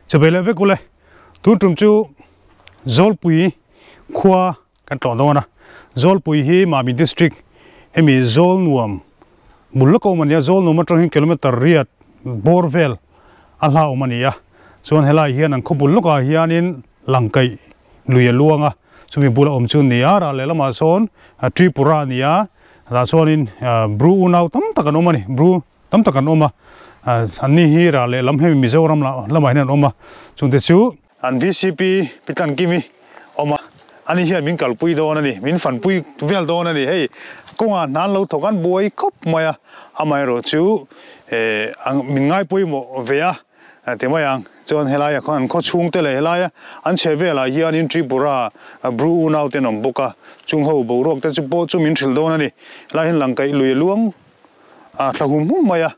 Chawei leh vek ule, tun tum chu Zawlpui khua kan tlawh dawn a, Zawlpui hi Mami District hemi Zawlnuam bul lawk a awm a ni a, Zawlnuam atang hian kilometer riat bawr vel a hla awm a ni a, chuan helai hian an khaw bul lawkah hianin Langkaih lui a luang a, chumi bula awm chu ni a, ral lehlamah sawn Tripura a ni a, tah chuanin Bru unau tam tak an awm a ni, Bru. Tam tak an awm a, anni hi rah leh lam hemi Mizoram lamah hian an awm a, chungte chu. An vcp Pi Tlankimi awm a, ani hian min kalpui dawn a ni, min fanpui vel dawn a ni, hei kawngah hna an lo thawk an buai khawp mai a, amaherawh chu min ngaipawimawh ve a ti mai ang, chuan helaia khaw an khaw chhungte leh helaia an chhe velah hianin Tripura Bru unaute an awm bawk a, chung ho boruak te chu pawh chu min hrilh dawn a ni, helai hian Langkaih lui a luang. a thla hum hum mai a,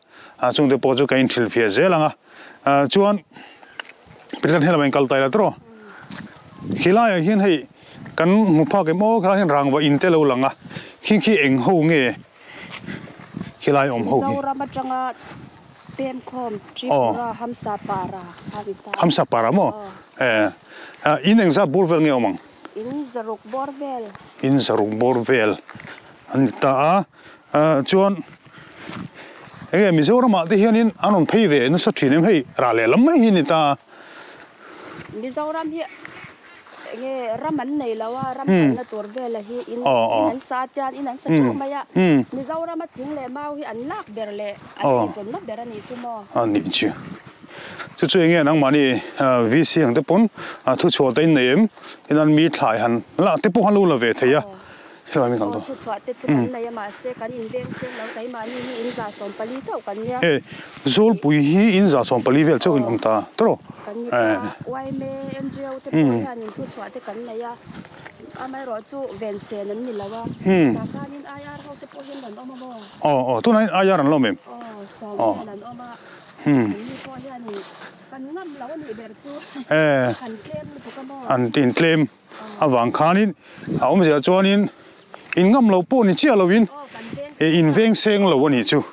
chungte pawh chu ka inhrilhfiah zel ang a, chuan Peter helamah in kal ta ila tawh khilaiah hian hei kan hmu phak em aw khilaiah hian rangva in te lo lang a, khi khi eng ho nge khilai awm ho hi. Mizoram atanga pemkhawm Tripura Hamsa Para a ni ta. Hamsa Para maw? In engzat bawr vel nge awm ang? In zaruk bawr vel. In zaruk bawr vel a ni ta a. Chuan enge Mizoram ah te hianin an rawn phei ve nasa thin em hei rah leh lam mai hi a ni ta. Mizoram hi enge ram an nei lo a, ram kalna tur vela hi in an sa tian in an sa teuh mai a, Mizoram a thing leh mau hi an lak ber leh an eizawnna ber a nih chu maw? A nih chu. Chu chu enge nangmahni VC ang te pawn thuchhuah te in nei em? Tin an mi thlai han lah te pawh han lo la ve thei a. Aw thuchhuah te chu kan nei a mahse kan inveng seng lo keimahni hi in 140 chauh kan nia. E Zawlpui hi in 140 vel chauh in awm ta tawh. Kan ni ta YMA, NGO te pawh hian in thuchhuah te kan nei a amaherawh chu ven sen an ni lo a tah khanin IR ho te pawh hian rawn awm a maw? Aw aw tunah hian IR an la awm em? Aw sawm vel an awm a anni pawh hianin kan ngam lo a nih ber chu kan tlem lutuk a maw? An tlem. Avang khanin a awmzia chuanin in ngam lo pawh ni chiah loin in veng seng lo a nih chu.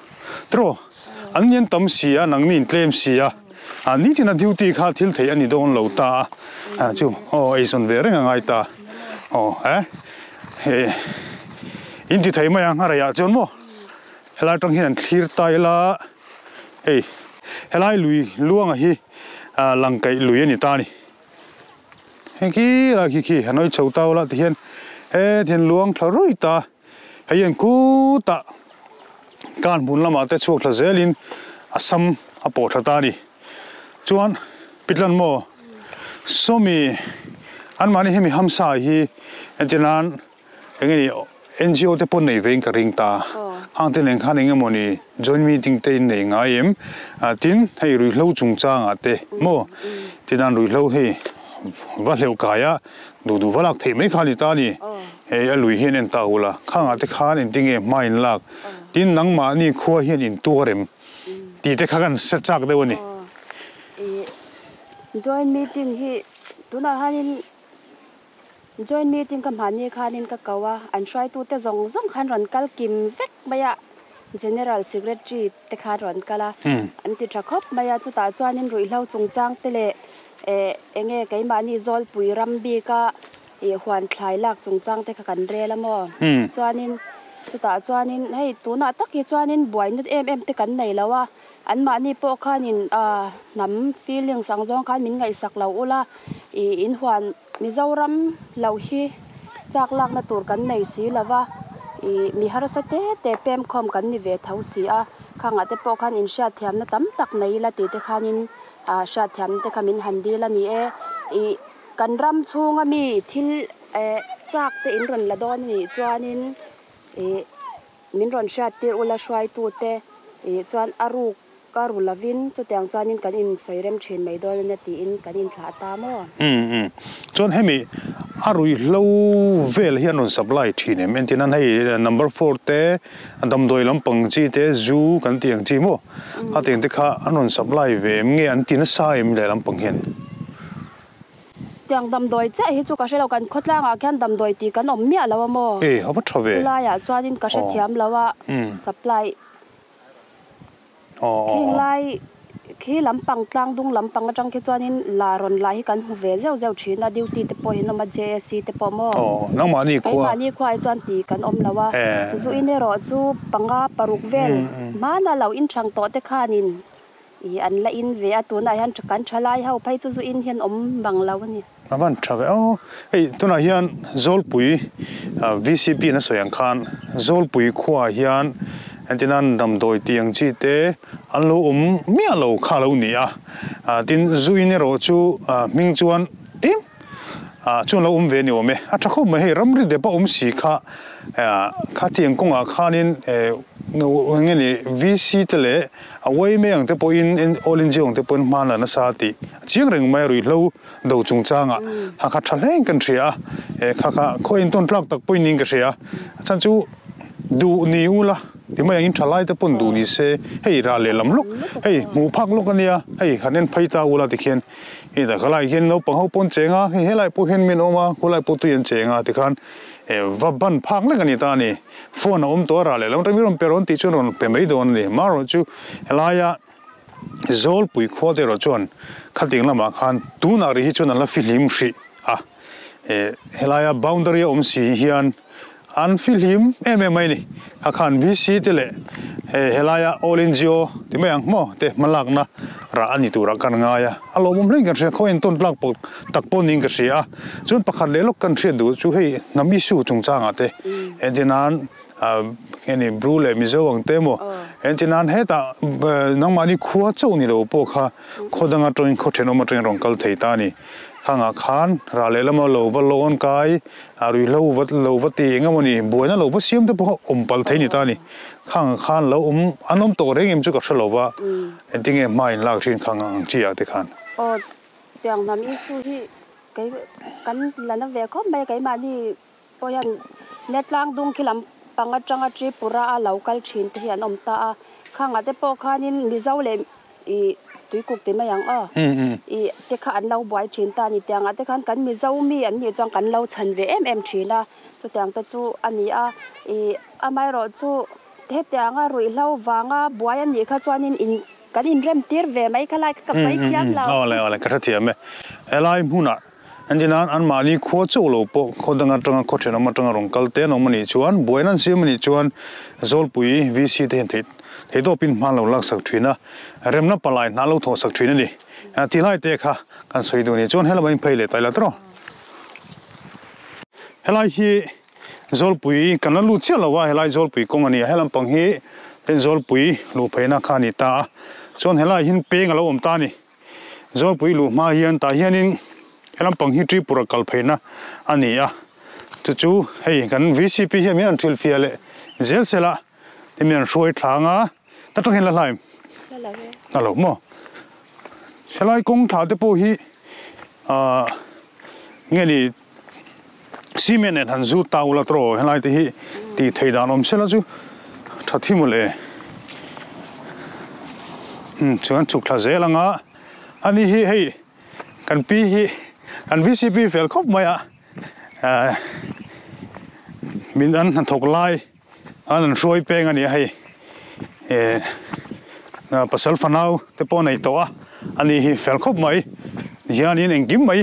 Tiraw an ni an tam si a, nangni in tlem si a, nitin a duty kha thil theih a ni dawn lo ta a, chu aw eizawn ve reng a ngai ta. Aw he in ti thei mai ang a reiah chuan maw helai atang hian an thlir ta ila hei helai lui luanga hi langkaih lui a ni ta a ni. Heng khi lai khi khi hanoi chho tau la ti hian he thian luang thla ruih ta hei hian khutah kan hmun lamah te chhuak thla zelin a sam a pawh thla ta a ni chuan pitlan maw sawmi anmahni hemi hamsa hi entir nan Eng nge ni NGO te pawh nei vein ka ring ta. Hang te nen khan eng emaw ni joint meeting te in nei ngai em? Tin, hei ruihhlo chungchangah te maw tidan ruihhlo hei va hleuh kai a, duh duh va lak theih mai kha a ni ta a ni. Hei a lui hian en ta ula, khangah te khan engtin nge hma in lak? Tin, nangmahni khua hian in tuar em? Tih te kha kan hre chak deuh a ni. Joint meeting hi tunah hianin Joint meeting ka hmahni khanin ka ko a, an hruaitute zawng zawng khan rawn kal kim vek mai a, General Secretary te khan rawn kal a, an ti tha khawp mai a, chutah chuanin ruihhlo chungchang te leh eh eng nge keimahni Zawlpui ram bika ih huan thlai lak chungchang te kha kan rel a maw? Chuanin chutah chuanin hei tunah tak hi chuanin buaina em em te kan nei lo a, Anmahni pawh khanin hnam feelings ang zawng khan min ngaihsak lo ula, ih in huan Mizoram lo hi chak lakna tur kan nei si lo va, ih mi harsa te te pemkhawm kan ni ve tho si a, khangah te pawh khan inhriatthiamna tam tak nei ila tih te khanin hriatthiamna te kha min han dil a ni e. Ih kan ram chhunga mi thil eh chak te in rawn la dawn a nih chuanin ih. Min rawn hriattir ula hruaitute ih chuan a ruk ka ru lovin chutiang chuanin kan insawi rem thin mai dawn ania tiin kan inthlah ta maw? Umm umm. Chuan hemi a ruihhlo vel hi an rawn supply thin em? Entir nan hei number four te damdawi lampang chi te zu kan tih ang chi maw? Khatiang te kha an rawn supply ve em nge an ti nasa em leh lampang hian? Tiang damdawi chiah hi chu ka hre lo, kan khawtlangah khian damdawi tih kan awm miah lo a maw? E, a va tha ve. Chulaiah chuanin ka hrethiam lo a, supply khing lai Khi lampang tlang dung lampang atang khi chuanin la rawn la hi kan hmu ve zeuh zeuh thin a, duty te pawh hi an awm a, JAC te pawh maw? Aw, nangmahni khua. Keimahni khua hi chuan ti kan awm lo a, zu in erawh chu panga paruk vel hmana lo inchhang tawh te khanin ih an la in ve a, tunah hian kan thalai ho phei chu zu in hian awm bang lo a ni. A van tha ve aw. Hei tunah hian Zawlpui VCP in a sawi ang khan Zawlpui khuaah hian entirnan damdawi tih ang chi te an lo awm miah lo kha a lo ni a. Tin Zuin erawh chu hming chuan tlem chuan lo awm ve ni awm e. A tha khawp mai hei ramri dep a awm si kha khatiang kawngah khanin eng nge ni VC te leh a uai mai ang te pawhin All India ang te pawhin hma an la nasa tih a chiang reng mai a ruihhlo do chungchangah kha kha tha hleng kan hria a, eh kha kha khaw intawn tlak tak pawhin niin ka hria a chhan chu duh ni ula ti mai angin tha lai te pawn duh ni se hei rah leh lam lawk hei hmuh phak lawk ania hei han en phei ta ula tikhian hei tak helai hian naupang ho pawn cheng a hei helai pawh hian min awm a khulai pawh tui an cheng a tikhan eh va ban phak lek ani ta a ni phone a awm tawh a rah leh lam atangin rawn pe rawn tih chuan rawn pe mai dawn a ni marawh chu helaia Zawlpui khua te erawh chuan khating lamah khan tunah rih hi chuan an la fihlim hrih a, helaia boundary a awm si hian an fihlim em em mai a ni. Kha khan VC te leh helaia All NGO ti mai ang maw te hmalakna rah a ni turah kan ngai a, a lawmawm hlein kan hria, khaw entawn tlak pawh tak pawh niin ka hria a. Chuan pakhat leh lawk kan hriat duh chu hei hnam issue chungchangah te entirnan Heni Bru leh Mizo ang te maw? Entir nan hetah nangmahni khua chauh ni lo pawh kha khaw dang atangin khaw thenawm atangin rawn kal thei ta a ni. Khangah khan rah leh lama lo va lawn kai, a ruihhlo va lo va ti eng emaw ni, buaina lo va siam te pawh kha awm palh thei ni ta a ni. Khangah khan lo awm an awm tawh reng em chu ka hre lo va, engtinge hma in lak thin khang ang chi ah te khan. Aw, tiang hnam issue hi kei kan la na ve khawp mai keimahni Pawh hian Netlang dung khi lam pang atanga Tripura a lo kal thin te hi an awm ta a, khangah te pawh khanin Mizo leh ih Tuikuk ti mai ang aw ih te kha an lo buai thin ta a ni. Tiangah te khan kan Mizo mi an nih chuan kan lo chhan ve em em thin a, chutiang te chu a ni a, ih amaherawh chu hetianga ruihhlo vanga buai a nih kha chuanin in kan inrem tir ve mai kha lai kha ka sawi thiam lo. Awle awle ka hrethiam e, helai hmunah Engtinan anmahni khua chauh lo pawh khaw dang atanga khaw thenawm atanga rawn kal te an awm a nih chuan buaina an siam a nih chuan Zawlpui VC te hian theih theih tawpin hma an lo laksak thin a, remna palai hna lo thawhsak thin a ni. Ti lai te kha kan sawi duh nih chuan helama in phei leh ta ila tawh. Helai hi Zawlpui kan la lut chiah lo a, helai Zawlpui kawng a ni a, helam pang hi Zawlpui luh pheina kha a ni ta a, chuan helai hian peng a lo awm ta a ni. Zawlpui luh hma hian tah hianin he lampang hi Tripura kal pheina a ni a, chu chu hei kan VCP hian min han hrilhfiah leh zel sel a, tin min han hruai thlang a, ta tang hian la hlaim a lo maw? Helai kawng thla te pawh hi ah nge ni cement nen han zut ta ula tawh helai te hi tih theih dan awm sela chu tha thi mawle umm chuan chhuk thla zel anga ani hi hei kan pi hi kan vcp fel khawp mai a eh min an hnathawk lai an an hruai peng a ni a hei eh pasal fanau te pawh a nei tawh a ani hi fel khawp mai hianin engkim mai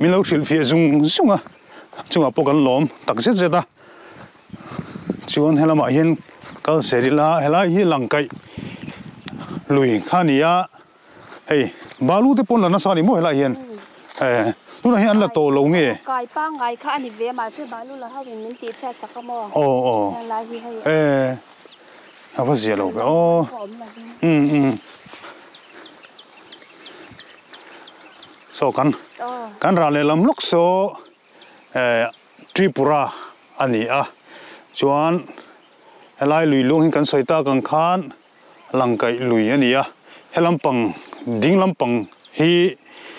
min lo hrilh fiah zung zung a chungah pawh kan lawm tak zet zet a chuan helamah hian kal ser ila helai hi langkaih lui kha a ni a. Hei balu te pawn la nasa a ni maw helai hian eh tunah hian an la tawh lo nge. Kai pangngai kha a ni ve mahse balu la ho in min tih chhiat sak a maw. Aw aw Helai hi hei. Eh a va zia lo ve aw. Um um Saw kan kan rah lehlam lawk saw eh Tripura a ni a chuan helai lui lung hi kan sawi tak ang khan Langkaih lui a ni a, he lampang ding lampang hi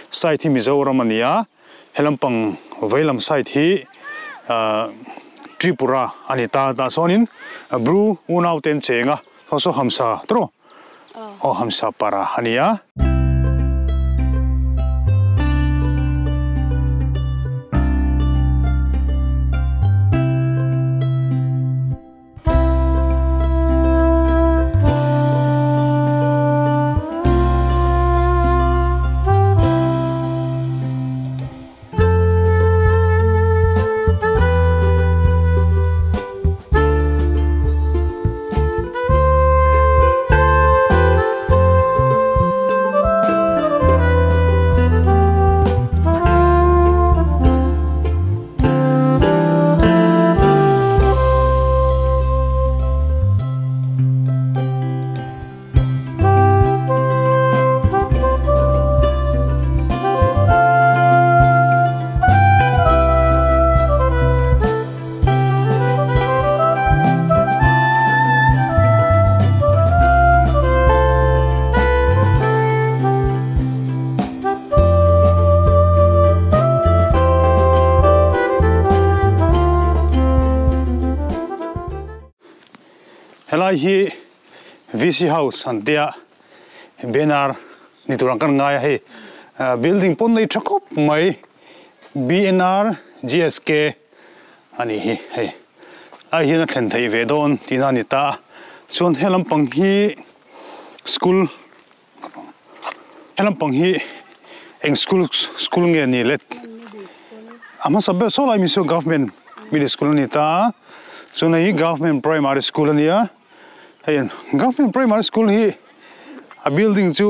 side hi Mizoram a ni a, he lampang vei lam side hi Tripura a ni ta. Tah chuanin Bru unau te an cheng a, saw saw Hamsa tawh aw Hamsa para a ni a. Helai hi VC House an tia banner ni tur ang kan ngai a hei building pawn nei tha khawp mai BNR GSK a nih hi hei ai hian a thlen theih ve dawn tihna a ni ta a chuan he lampang hi school he lampang hi eng school school nge ni le a hmasa ber saw lai mi chu government middle school a ni ta a chuan hei hi government primary school a ni a hei government primary school hi a building chu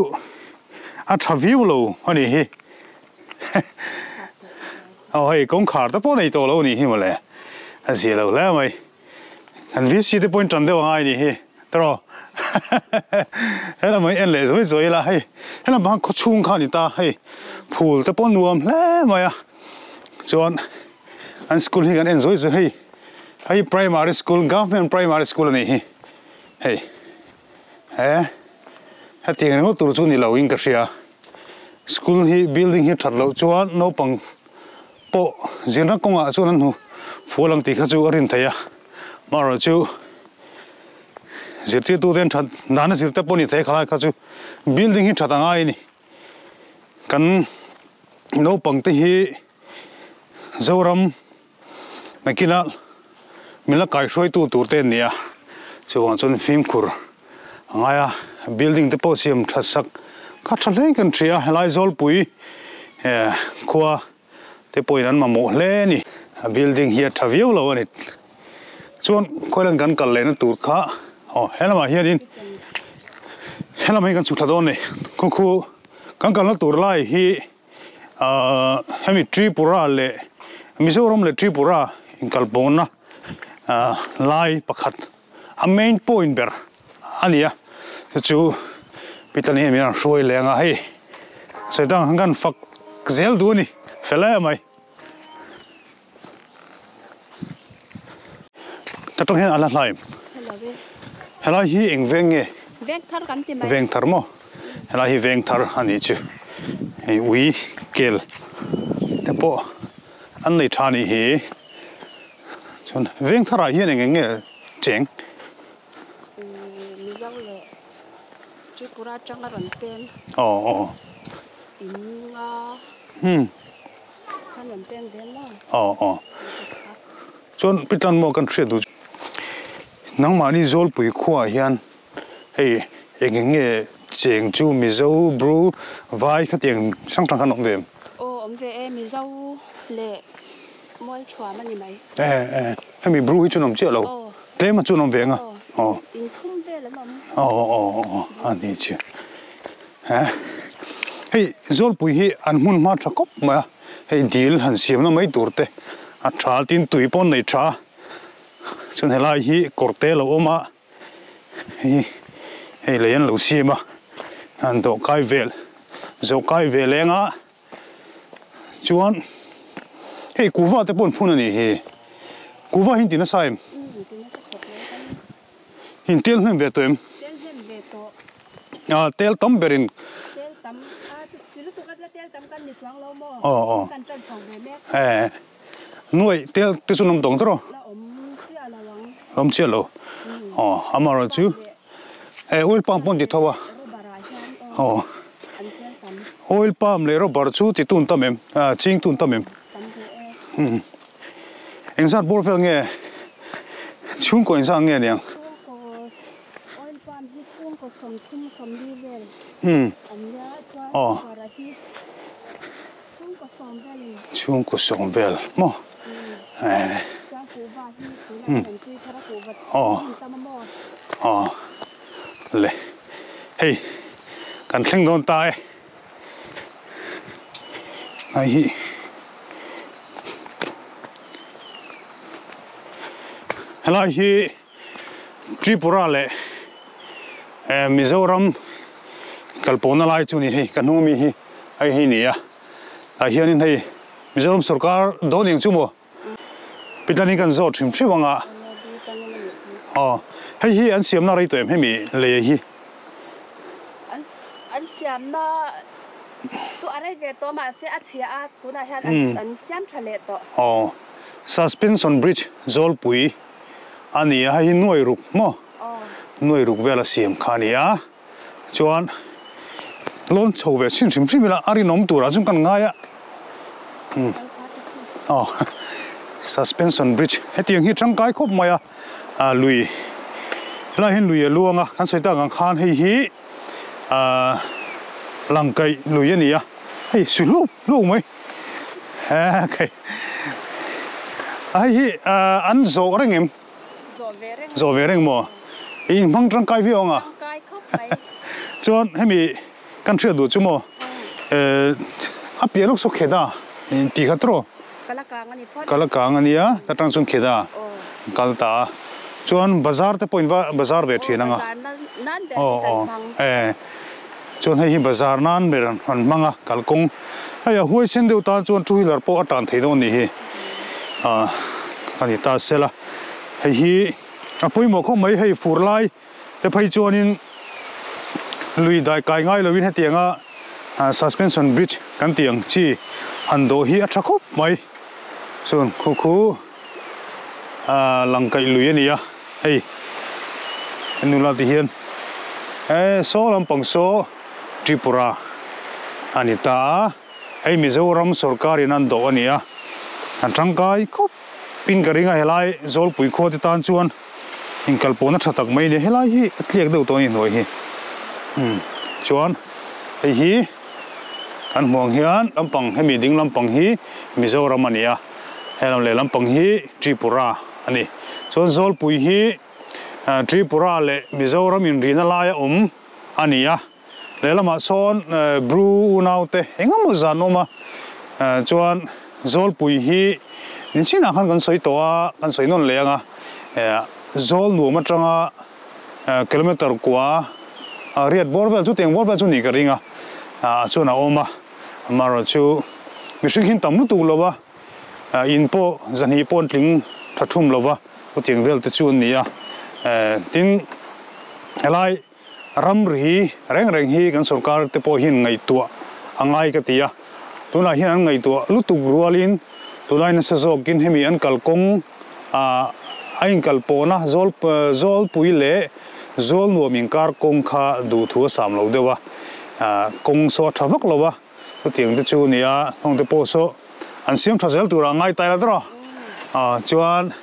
a tha viau lo a nih hi. Aw hei kawngkhar te pawh nei tawh lo a nih hi mawle, a zia lo hle mai. Kan VC te pawhin tan deuh a ngai a nih hi tawh helam hi en leh zuai zuai ila hei helam pang khaw chhung kha a ni ta hei phul te pawh nuam hle mai a chuan an school hi kan en zuai zuai hei hei primary school government primary school a nih hi hei he hetiang ringawt tur chu ni lo in ka hria. School hi building hi that loh chuan naupang pawh zirna kawngah chuan an hmu fual ang tih kha chu a rin theih a, amaherawh chu zirtirtu te an that dana zir te pawh ni thei khalai kha chu building hi that a ngai a ni. Kan naupang te hi Zoram nakina min la kaihruaitu tur te an ni a, chuvang chuan fimkhur a ngai a, building te pawh siam that sak kha tha hle kan hria a, helai Zawlpui eh khua te pawhin an mamawh hle a ni, a building hi a tha viau lo a ni, chuan khawilan kan kal lehna tur kha aw helamah hianin helamah hian kan chhuk thla dawn a ni, khu khu kan kalna tur lai hi. Ahh hemi Tripura leh Mizoram leh Tripura inkalpawhna ahh lai pakhat a main point ber a ni a chu chu Peter hian min rawn hruai leh ang a hei sawi dang ang khan fak zel duh a ni fel em mai. Ta tang hian a la hlaim. Helai hi eng veng nge? Veng thar kan ti mai. Veng thar maw? Helai hi veng thar a nih chu. Hei ui kel te pawh an nei tha nih hi. Chuan veng tharah hian eng eng nge cheng? Mizo leh Tripura atanga rawn peng. Aw aw. In nga. Hmm. Aw aw chuan pitlan maw kan hriat duh chu nangmahni Zawlpui khuaah hian hei eng eng nge cheng chu Mizo Bru vai khatiang hrang hrang khan awm ve em? Aw awm ve e Mizo leh Mualthuam a ni mai. E e hemi Bru hi chu an awm chiah lo tlem a chu an awm ve ang a aw inthum vel an awm. Aw aw aw a ni chu. Hei Zawlpui hi an hmun hma tha khawp mai a, hei dil han siamna mai tur te a tha tin tui pawh an nei tha a, chuan helai hi kawr te a lo awm a, hei hei lei an lo siam a, an dawh kai vel zawh kai ve leng a, chuan hei kuhva te pawh an phun a nih hi, kuhva hi an ti nasa em? In tel hnem ve tawh em? Tel hnem ve tawh. Ah tel tam ber in. Tel tam ah chu lutuk a tel tam kan ni chuang lo maw? Aw aw. Kan tan chho ve mek. Eh nuai tel te chu an awm tawng tawh rawh. La awm chiah lo ang. La awm chiah lo. Aw amaherawh chu eh oil palm pawh an ti tho a. Rubber ah hian aw. Aw. An tel tam. Oil palm leh rubber chu ti tun tam em? Ah ching tun tam em? Tam ve e. Engzat bawr vel nge chhungkaw engzat nge niang? Chhungkaw oil palm hi chhungkaw 30 40 vel an nia chuan rubber hi chhungkaw 10 velin. Chhungkaw 10 vel maw? Chuan kuhva hi tunah hian an tui thar a kuhva hmun tam a maw? Aw le hei kan thleng dawn ta e. Hei hi helai hi Tripura leh eh Mizoram kalpawhna lai chu ni hei ka hnung ami hi hei hi ni a tah hianin hei Mizoram sorkar dawn eng chu maw Pitlanin kan zawt hrim hrim anga aw hei hi an siamna rei tawh em hemi lei hi. An siamna chu a rei ve tawh mahse a chhia a tunah hian an siam tha leh tawh. Aw suspension bridge Zawlpui a ni a hei hi nuai ruk maw? Nuai ruk vela siam kha a ni a, chuan lawn chho ve chhin hrim hrim ila a rinawm turah chuan kan ngai a, umm aw suspension bridge hetiang hi tangkai khawp mai a, ah lui helaiah hian lui a luang a, kan sawi tak ang khan hei hi ah langkaih lui a ni a, hei su hluk hluk mai he kai a hei hi ah an zawh reng em? Zawh ve reng. Zawh ve reng maw? I inhmang tangkai viau ang a. Tangkai khawp mai. Chuan hemi kan hriat duh chu maw a piah lawk saw Kheda tih kha tawh. Kala kang a ni phawt. Kala kang a nia, ta tang chuan Kheda kal ta a. Chuan bazar te pawh in va bazar ve thin ang a. Aw bazar nan ber hi kan hmang. Chuan hei hi bazar nan ber an hmang a, kalkawng hei a huaisen deuh tan chuan two wheeler pawh a tan thei dawn nih hi ah ka ni ta sela hei hi a pawimawh khawp mai hei fur lai te phei chuanin lui dai kai ngai lovin hetianga suspension bridge kan tih ang chi han dawh hi a tha khawp mai chuan khu khu ah langkaih lui a ni a. Hei nula ti hian eh saw lampang saw Tripura a ni ta a, hei Mizoram sawrkarin an dawh a ni a, an tangkai khawp in ka ring a helai Zawlpui khua te tan chuan inkalpawhna tha tak mai a ni a, helai hi a tliak deuh tawh a ni hnuai hi umm chuan hei hi kan hmuh ang hian lampang hemi ding lampang hi Mizoram a ni a, helam leh lampang hi Tripura a ni. Chuan Zawlpui hi Tripura leh Mizoram inrihna laia awm a ni a, lehlamah sawn Bru unaute eng emaw zan awm a, chuan Zawlpui hi nichinah khan kan sawi tawh a, kan sawi nawn leh ang a, Zawl nuam atanga kilometer kua riat bawr vel chu tiang bawr vel chu nih ka ring a, chuan a awm a, amaherawhchu mihring hi an tam lutuk lo a. In pawh zahnih pawh an tling tha thum lo va, chutiang vel te chu an ni a. Tin, helai ramri reng reng hi kan sorkar te pawh hian ngaihtuah a ngai ka ti a. Tunah hian an ngaihtuah lutuk rualin tunlai nasa zawkin hemi an kalkawng a inkalpawhna zawl zawlpui leh zawl nuam inkar kawng kha duhthu a sam lo deuh a, kawng saw a tha vak lo a. Chutiang te chu nia hnawng te pawh saw an siam tha zel turah ngai tai la tawh a chuan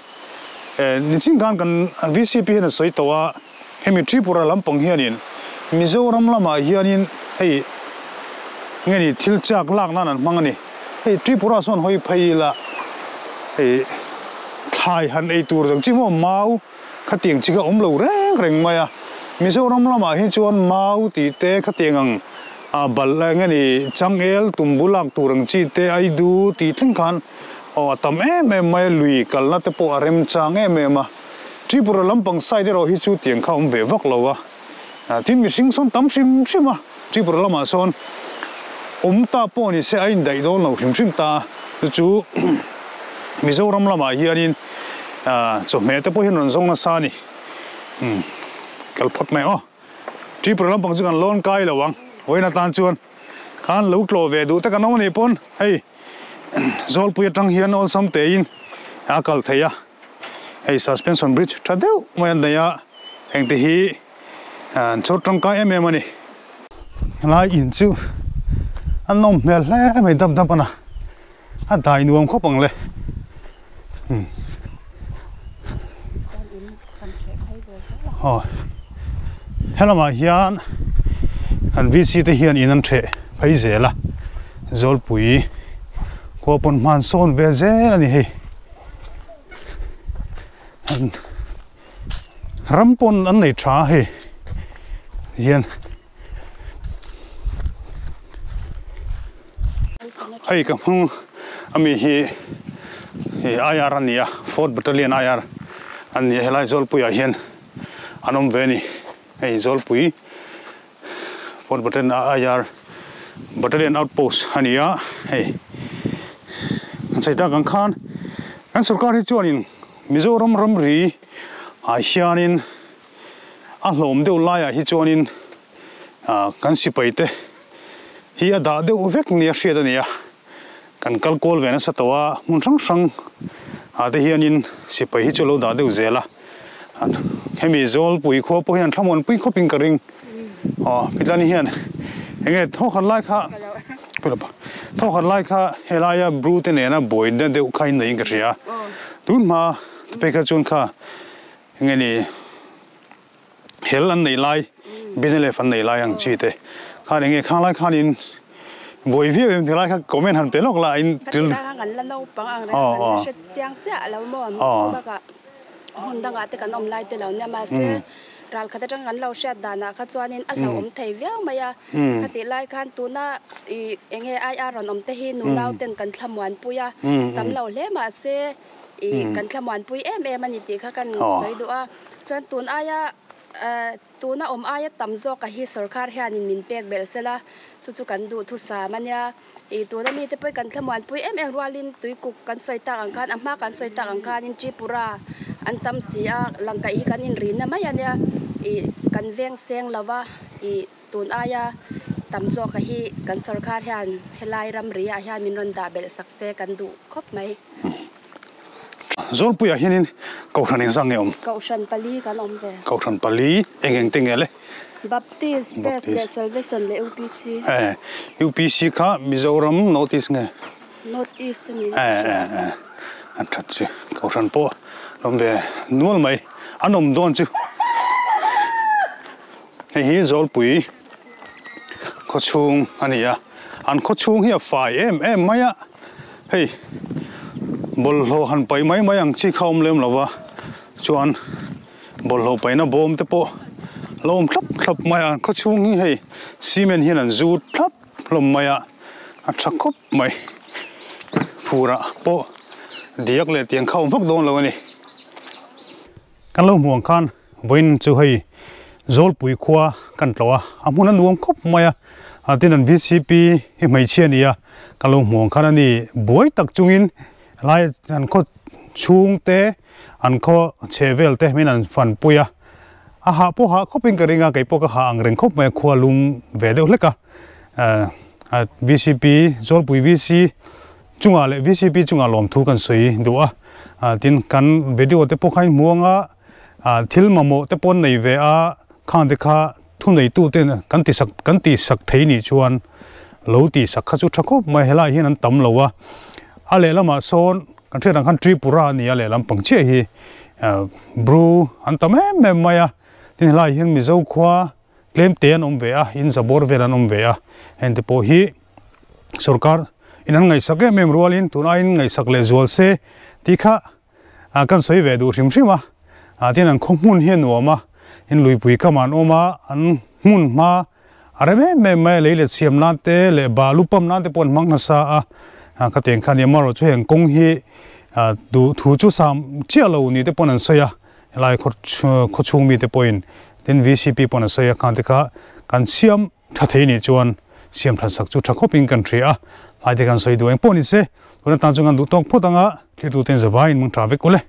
nichin khan kan VCP hian a sawi tawh a hemi Tripura lampang hianin Mizoram lamah hianin hei nge ni thil chak lak nan an hmang a ni hei Tripura sawn hawi phei ila hei thlai han ei tur dang chi maw mau khatiang chi kha awm lo reng reng mai a Mizoram lamah hi chuan mau tih te khatiang ang A balh eng a ni, changel tumbu lak tur ang chi te ai du tih thleng khan aw a tam em em mai a, lui kalna te pawh a remchang em em a. Tripura lampang side erawh hi chu tiang kha awm ve vak lo a, tin mihring sawn tam hrim hrim a, Tripura lamah sawn awm ta pawh ni se a indaih dawn lo hrim hrim ta a, chu chu Mizoram lamah hianin chawhmeh te pawh hian rawn zawng nasa a ni, umm kal phawt mai aw. Tripura lampang chu kan lawn kai lo ang, vawiin atan chuan khan lo tlawh ve duh te kan awm anih pawn hei Zawlpui atang hian awlsam tein a kal thei a, hei suspension bridge tha deuh mai an nei a, heng te hi an chhawr tangkai em em a ni. Helai in chu a nawm hmel hle mai dap dap a na, a dai nuam khawp ang le. Aw helamah hian kan VC te hian in an ṭheh phei zel a Zawlpui khua pawn hman sawn ve zel a ni hei ram pawn an nei ṭha a hei hian. Hei ka hmang ami hi IR a ni a, Fourth Battalion IR a ni a, helai Zawlpuiah hian an awm ve a ni. Hei Zawlpui Fourth Battalion IR Battalion Outpost a ni a, hei an sawi tak ang khan kan sorkar hi chuanin Mizoram ramri ah hianin a hlawm deuh laiah hi chuanin kan sipai te hi a dah deuh vek nia hriat a ni a, kan kal kual ve nasa tawh a, hmun hrang hrang ah te hianin sipai hi chu a lo dah deuh zel a, Hemi Zawlpui khua pawh hian thlamuan pui khawpin ka ring. Aw, Pitlani hian enge thawkhat lai kha thawkhat lai kha helaia Bru te nena buaina deuh kha in neiin ka hria. Tun hma te kha chuan kha enge ni hel an nei lai, Binelef an nei lai ang chi te khan enge khang lai khanin buai viau em tilai kha comment han pe lawk la in til kan la naupang ang reng kan la hre chiang chiah lo maw chubakah hmun dangah te kan awm lai te lo nia mahse ral khat atang kan lo hriat danah kha chuanin a hlauhawm thei viau mai a khatih lai khan tuna ih enge IR rawn awm te hi nunau ten kan thlamuan pui a tam lo hle mahse ih kan thlamuan pui em em a ni tih kha kan sawi duh a chuan tun aia Tuna awm aia tam zawk a hi sorkar hianin min pek belh sela, chu chu kan duh thusam a nia. Ih tuna mite pawh hi kan thlamuanpui em em rualin tuikuk kan sawi tak ang khan, a hma kan sawi tak ang khanin Tripura an tam si a, langkaih hi kan inrina mai a nia. Ih kan veng seng lo va, ih tun aia tam zawk a hi kan sorkar hian helai ramri ah hian min rawn dah belh sak se kan duh khawp mai. Zawlpuiah hianin Kohhran engzah nge awm? Kohhran pali kan awm ve. Kohhran pali eng eng te nge le? Baptist, Press leh Salvation leh UPC. Eh, UPC kha Mizoram North East nge? North East a ni. Eh, eh, eh, a that chu. Kohhran pawh awm ve nual mai. An awm dawn chu. Hei hi Zawlpui khawchhung a ni a, an khawchhung hi a fai em em mai a. Hei bawlhhlawh han paih mai mai ang chi kha awm lem lo va, chuan bawlhhlawh paihna bawm te pawh a lo awm thlap thlap mai a, khaw chhung hi hei cement hian an zut thlap hlawm mai a, a tha khawp mai. Furah pawh diak leh tiang kha awm vak dawn lo a ni. Kan lo hmuh ang khan vawiin chu hei Zawlpui khua kan tlawh a, a hmun a nuam khawp mai a, tin an VCP hi hmeichhia a ni a, kan lo hmuh ang khan a ni buai tak chungin helai an khaw chhung te an khaw chhe vel te min an fan pui a, a hah pawh hah khawpin ka ring a, kei pawh ka hah ang reng khawp mai a, khua lum ve deuh hlek a, VCP Zawlpui VC chungah leh VCP chungah lawmthu kan sawi duh a, tin kan video te pawh kha in hmu ang a, thil mamawh te pawh an nei ve a, khang te kha thuneitu te kan ti sak kan ti sak thei nih chuan lo tih sak kha chu tha khawp mai, helaiah hian an tam lo a, a lehlamah sawn kan hriat ang khan Tripura a ni a lehlam pang chiah hi Bru an tam em em mai a, tin helaiah hian Mizo khua tlem te an awm ve a, in zabawr vel an awm ve a, heng te pawh hi sorkar in an ngaihsak em em rualin tun aiin ngaihsak leh zual se tih kha kan sawi ve duh hrim hrim a, tin an khaw hmun hi a nuam a, in luipui kam ah an awm a, an hmun hma a rem em em mai a, lei let siam nan te leh balu pump nan te pawh an hmang nasa a, khatiang kha a ni a, amaherawhchu heng kawng hi duh thu chu sam chiah lo ni te pawhin an sawi a. Helai khaw chhung mite pawhin tin VCP pawn a sawi a, khang te kha kan siam tha thei nih chuan siam than sak chu tha khawpin kan hria a, hlai te kan sawi duh eng pawh ni se, tun atan chuan kan duh tawk phawt anga thlir tuten zavaiin mang tha vek ule.